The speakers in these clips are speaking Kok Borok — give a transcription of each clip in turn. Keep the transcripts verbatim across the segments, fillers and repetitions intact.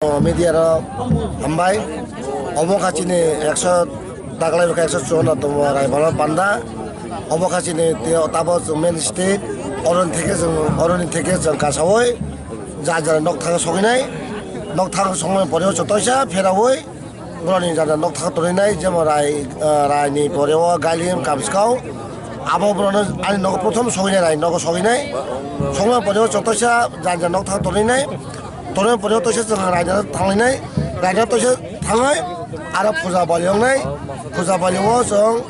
O, media rok hambai. Obo kha chini ekso, taklai bwkha ekso chwng no tongo Raibalo panda. Obo kha chini tei tabo chwng main stage. Oroni theke chwng, oroni theke chwng kasawi jar jar nokthang soginai. Nokthang songmani pore o chotoi sa pherawi boroni jar jar nokthang tonwi nai, jemon Rai, ah, Raini pore o Galim, Kamskau. Abo borokno ani nogo prothom soginai, Rai nogo soginai. Songmani pore o chotoi sa jar jar nokthang tonwi nai. Tonwi pore o toisa chwng raida thanglainai, raida toisa thangnai, aro puja bali wngnai, puja bali o chwng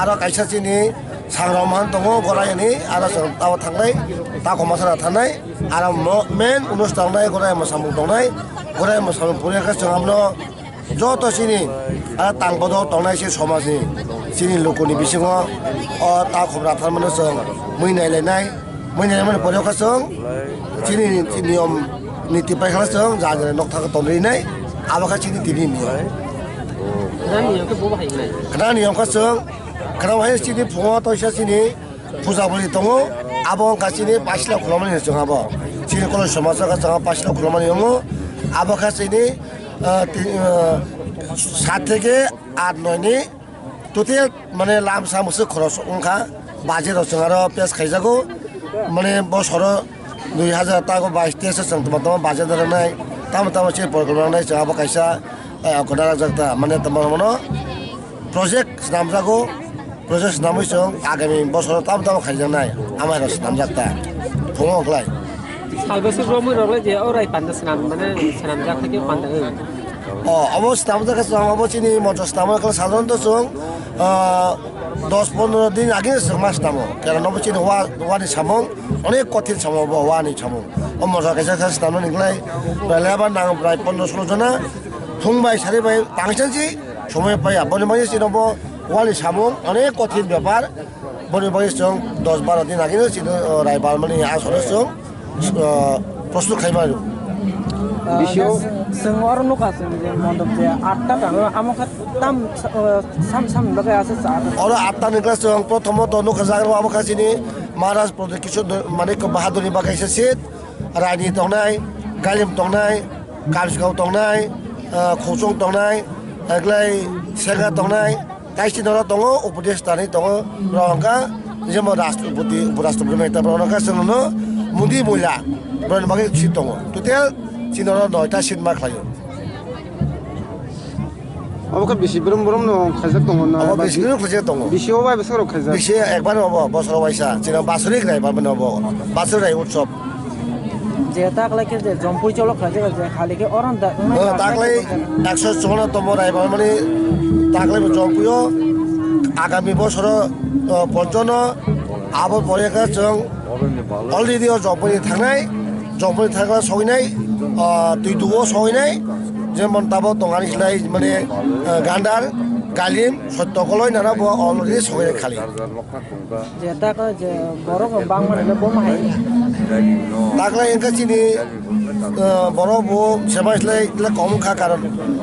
aro kaisa chini sangrok mahan tongo, gorai ani aro chwng tabo thangnai, tako masana thangnai, aro mo-, main onusthan nai gorai mwsamung tongnai, gorai mwsamung pore khe chwng abono joto chini, ah, tang bodol tongnai se somajni, chini lukuni bisingo o ta khobra tharmano chwng mui nailainai, mui nailaimani pore kha chwng chini niyom niti pai kha chwng jar jar nokthang tonwi nai, abo kha chini tini niyom. Khna niyom khe bo bahai nai. Khna niyom kha chwng, khna bahai chini phungo toisa chini puja boli tongo, abo wngkha chini paisla khulumani chwng abo. Chini koloi somajo kha chwng paisla khulumani wngo, abo kha chini, ah, ti-, ah, sat theke art noi ni total mane lamsa mwswk khoros wngkha, budget rok chwng aro pass khaijago, mane bosoro dui hazar tago bais tesh chwng tamo tamo budget rwnai, tamo tamo se program rwnai chwng abo kaisa, eh, koda rajak ta, mane tamo mano project swnamjago, project swnamwi chwng agami bosoro tamo tamo khaijaknai, amai rok swnamjak ta, phungo wngkhlai. Salbwswk romwi rok le je o rai panda swnam, mane swnamjak khe panda, eh. O, abo swnamjak khe chwng abo chini motor swnamjak khe sadharanto chwng, ah, dos pondro din age chwng ma swnamo. Karon abo chini wa, wani samung, onek kothin samung abo wani samung. O motor kaisa khe swnamnani wngkhlai, belai ba nang prai pondro solo jona, phung bai sari bai tangsa si somoi paiya. Boni bagwi chini bo wani samung, onek kothin bepar. Boni bagwi chwng dos baro din agino chini, o, Rai Balmani asoro chwng, o, prostut khai mano. Bisio. Chwng oro nukha chwng je mondop je atta tango, amo khe tam, o, sam sam bagwi asa cha. Oro atta ni khe chwng prothomo to nukha jaga abo kha chini Maharaj Pradyut Kishore Manik Bahadurni bagwi se seat, Raini tongnai, Galim tongnai, Kamsgao tongnai, ah, Khokchung tongnai, eglai Sega tongnai, tai chini oro tongo, Upadesh tanwi tongo, rok hwnkha, jemon Rashtrapati, Uparashtrapati mai tabra hwnkha chwngno Modi Moila, borokni bagwi seat tongo. Total chini oro noita seat ma khlaio. Abo khe bisi brum brum no khaijak tongo na? Abo ba bisi bi-, brum khaijak tongo. Bisi o bai bwswk rok khaijak? Bisi ekbar obo, bosoro waisa. Chini basuri khlai ba mano obo. Basuri rai utsob. Je ta khlai khe je jompui cholo khaijak je khali khe oron da. O, ta khlai ekso chwngno tomo rai ba mani ta khlai bo jompui o agami bosoro, o, ponchono abo pore khe chwng already o jompui thangnai. Jongponi thangla soinai, ah, twi dugo soinai, jemon tabo tongani slai mane, ah, Gandar, Galim, Sotto Koloi nana bo already soinai khali. Je ta ko je borok bangma le bo ma hai. Takla engka chini, ah, borok bo sema slai le kom kha karon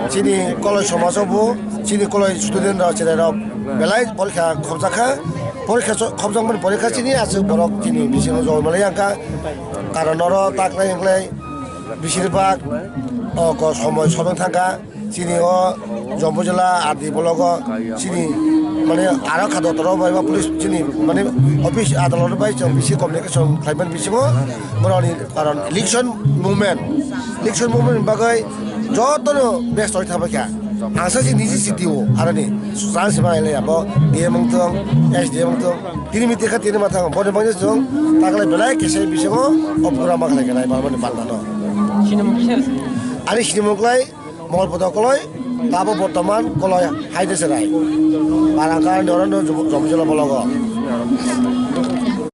chini koloi somajo bo, chini koloi student rok, chini rok belai porikha khobjakha, porikha so-, khobjakmani porikha chini aswk borok chini bisingo jol malai angkha. Karon oro taklai wngklai bisir bak, o, ko somoi sodong thangkha. Chini o Jompu jila R D block o chini mane aro kha dotoro bai ba police chini mane office adalot bai chwng bisi communication khlaiman bisingo borokni karon election movement, election movement ni bagwi jotono best oi thabai kha. Ang sa si niji si tio aroni chance ma ele abo D M wngthong, S D M wngthong. Tini miti kha tini mathang boni bagwi chwng taklai belai kisa bisingo o program ma khlai kha nai barbani bandano. Sinimung kisa? Ani sinimung klai Mongol Podo Koloi, tabo bortoman Koloi haide serai. Barangka ni oro no Jom-, Jomjolo bologo.